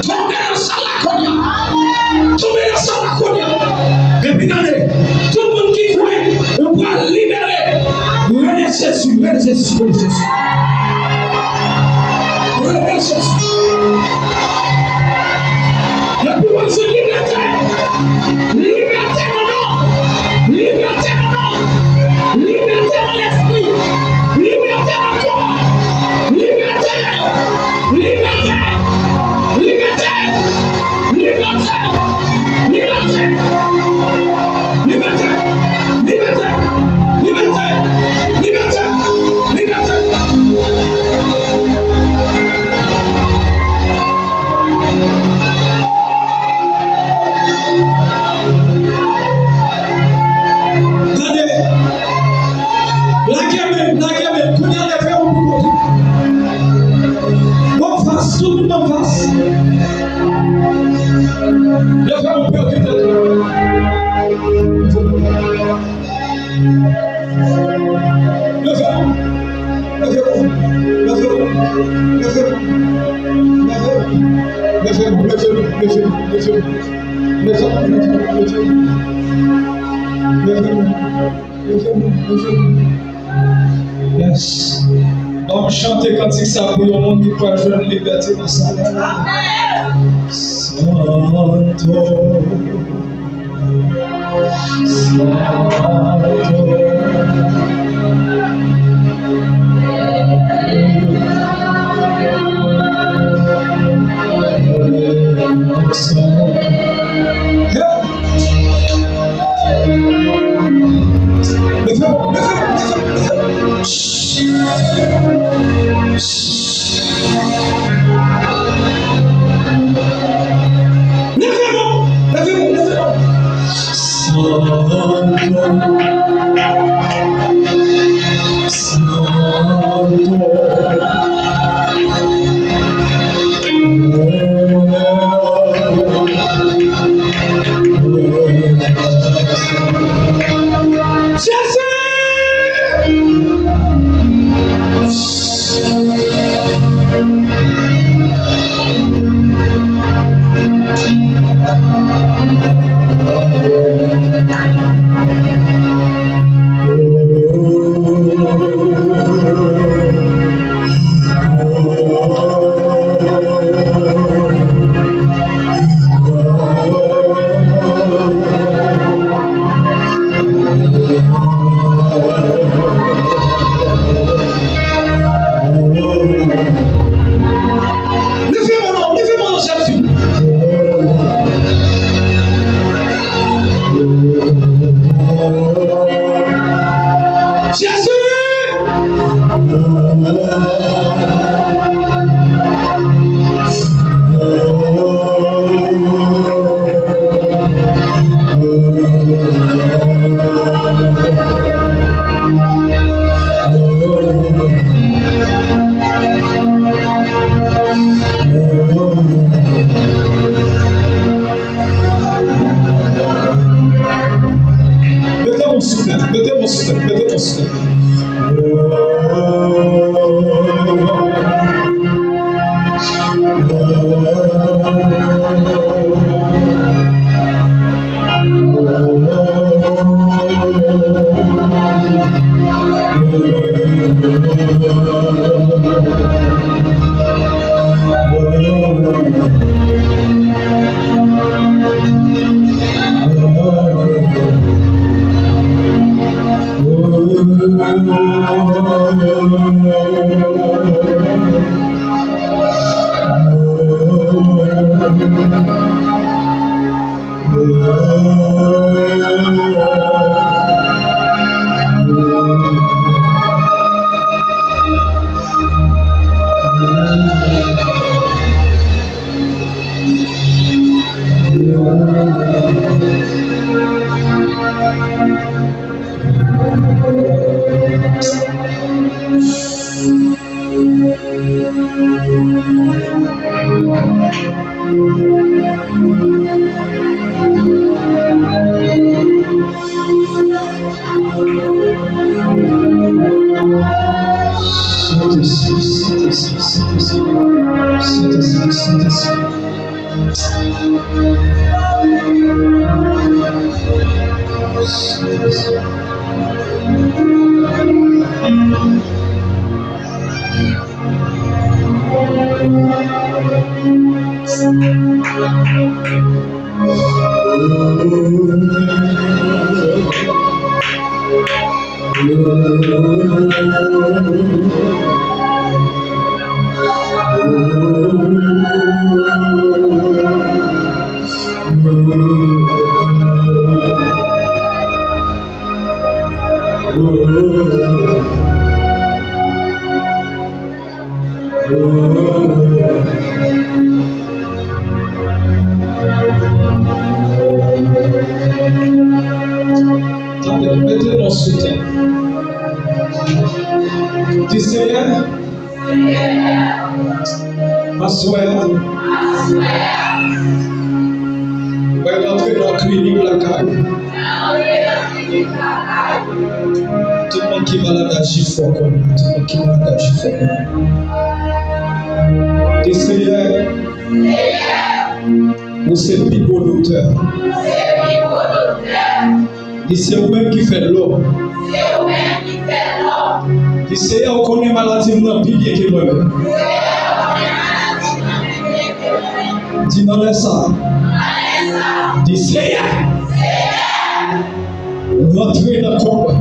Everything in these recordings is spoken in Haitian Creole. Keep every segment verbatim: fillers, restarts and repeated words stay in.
Tonbe nan sal la kounye a. Tonbe nan sal la kounye a. Epi tande, tout moun ki kwè ou pral libere, rele Jezi, rele Jezi, rele Jezi. Rele Jezi. Epi w ap di libète. Libète nan non. Libète nan non. Libète nan lespri. Libète nan kò. Libète. Libète. Libète. Libète. Tande, lage men, lage men, kounye a leve w pou kont ou. Bon fas, tout moun bon fas. Leve w pou okipe tèt ou. Leve w, leve w, leve w, leve w, leve w, leve w, leve w, leve w, leve w, leve w. Yes. Ban m chante kantik sa pou yon moun ki pral jwenn libète nan sa. Santo. Jezi! Leve men w, leve men w, jèn fi. Jezi! Mete men w sou tèt, mete men w sou tèt, mete men w sou tèt. Sentespri, Sentespri, Sentespri, Sentespri, Sentespri. Tande, mete non sou tè. Di, Senyè, aswè a, mwen rantre nan klinik lakay ou. Tout moun ki malad aji fò kounye a. Tout moun ki malad aji fò kounye a. Di, Senyè, ou se pi bon doktè. Di, se ou menm ki fè lò. Di, Senyè, ou konnen maladi m nan pi byen ke mwen menm. Di, nan lè sa a, di, Senyè, rantre nan kò mwen.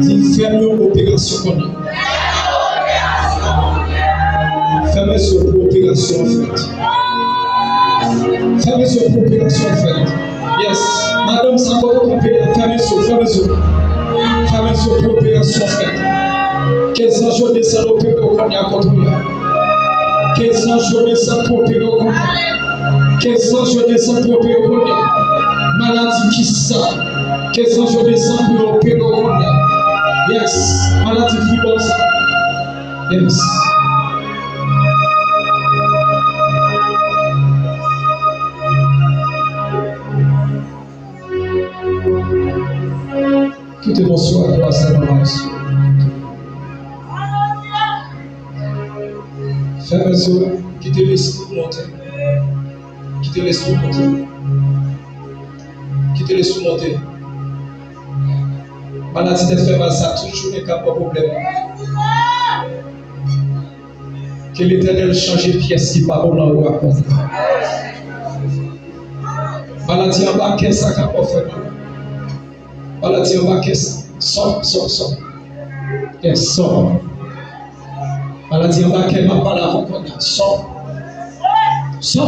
Di, fè m yon operasyon kounye a. Fèmen zye w pou operasyon an fèt. Fèmen zye w pou operasyon an fèt. Yes. Madanm sa, kote w kanpe a, fèmen zye w, fèmen zye w. Fèmen zye w pou operasyon an fèt. Ke zanj yo desann opere w kounye a, kote w ye a. Ke zanj yo desann pou opere w kounye a. Ke zanj yo desann pou opere w kounye a. Maladi ki sa. Ke zanj yo desann pou yo opere w kounye a. Yes. Maladi fibwòm sa. Yes. Kite bonswa a pase nan maestro. Fèmen zye w, kite lespri w monte. Kite lespri w monte. Kite lespri w monte. Maladi tèt fè mal sa tout jounen k ap ba w pwoblèm. Ke Letènèl chanje pyès ki pa bon nan ou a kounye a. Maladi anba kè sa k ap ba w fè mal. Maladi anba kè sa. Sò, sò, sò. Yes, sò. Maladi anba kè m ap pale avè w kounye a. Sò. Sò.